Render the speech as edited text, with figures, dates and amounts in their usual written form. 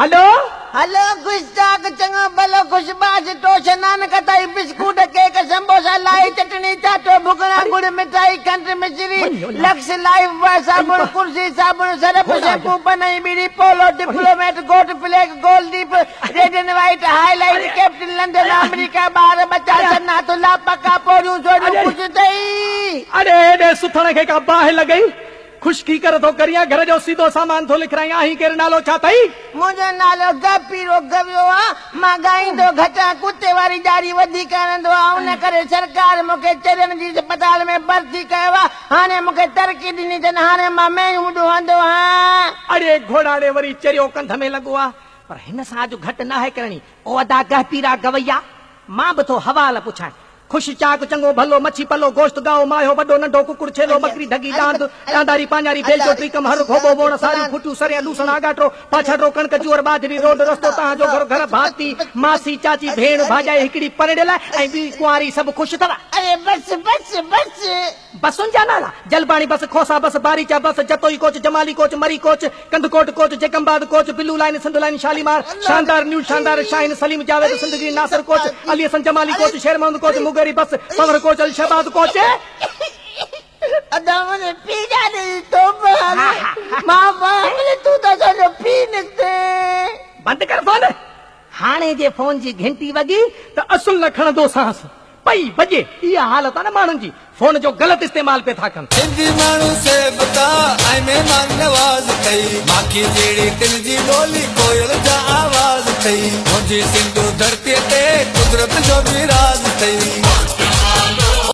هلو. هلو خوش چاڪ چڱو ڀلو خوش باش ٽوش نان ڪتائي بسڪوٽ ڪيڪ سمبوسا لائي چٽڻي چاٽو ڀڳڙا ڳڙ مٺائي کنڊ مصري لڪس لائيف بواء صابڻ ڪرسي صابڻ سرف شيمپو پنئي ٻيڙي پولو ڊپلوميٽ گهوٽ flag گولڊيپ red and white highlight captain London America ٻار ٻچا سنا ٿلها پڪا پوڙيون سوڙيون خوش ٿئي. اڙي هيڏي سٿڻ کي ڪا باهه لڳئي؟ خشڪي ڪر ٿو ڪريان، گهر جو سيڌو سامان ٿو لکرايان، آهين ڪير نالو ڇا ٿئي؟ منهنجو نالو گپيرو گويو آ، مان ڳائيندو گهٽ آن، ڪتي واري ڄاڙي وڌيڪ هڻندو آ، ان ڪري سرڪار مون کي چرين جي اسپتال ۾ ڀرتي ڪيو آ، هاڻي مون کي ترقي ڏني اٿن، هاڻي مان مينهون ڏوهندو آهيان. اڙي گهوڙاڙي وري چريو ڪنڌ ۾ لڳو آ، پر هن سان اڄ گهٽ ناهي ڪرڻي، او ادا گهپيرا گويا، مان به ٿو حوال پڇان. خوش چاڪ چڱو ڀلو مڇي پلو گوشت ڳائو ماهيو وڏو ننڍو ڪڪڙ ڇيلو ٻڪري ڍڳي ڏاند ڏانداري پاڃاري بيلچو ٽيڪم هر گهوٻو ووڻ ساريون ڦٽيون سريان لوسڻ آڳاٽو پاڇاٽو ڪڻڪ جوئر ٻاجهري روڊ رستو تهان جو گهر گهر ڀاتي ماسي چاچي ڀيڻ ڀاڄائي هڪڙي پرڻيل ۽ ٻي ڪنواري سڀ خوش اٿو. اڙي بس بس بس. بسن جا نالا، Jalbani bus, Khosa bus, Baricha bus, Jatoi coach, Jamali coach, Murree coach, Kandhkot coach, Jacobabad coach, blue line, Sindh line, Shalimar, Shandar, new Shandar, Shaheen, Saleem Javed, Sindh green, Nasir coach, Ali Hassan Jamali coach, Sher Muhammad coach, Mugeri bus, Panhwar coach, Al Shahbaz coach. ادا منهنجي پيء ڏاڏي جي توبه هاڻي مان پاڻ تون ته اسان جو پيء نڪتين. بند ڪر فون. هاڻي جي فون جي گهنٽي وڳي ته اصل نه کڻندوسانس. پئي وڄي. اها حالت آ نه ماڻهن جي فون جو غلط استعمال پئي ٿا ڪن. سنڌي ماڻهو سيبتا ۽ مهمان نواز اٿئي، ماکي جهڙي تن جي ٻولي ڪوئل جا آواز اٿئي، منهنجي سنڌو ڌرتيء تي قدرت جو به راز اٿئي.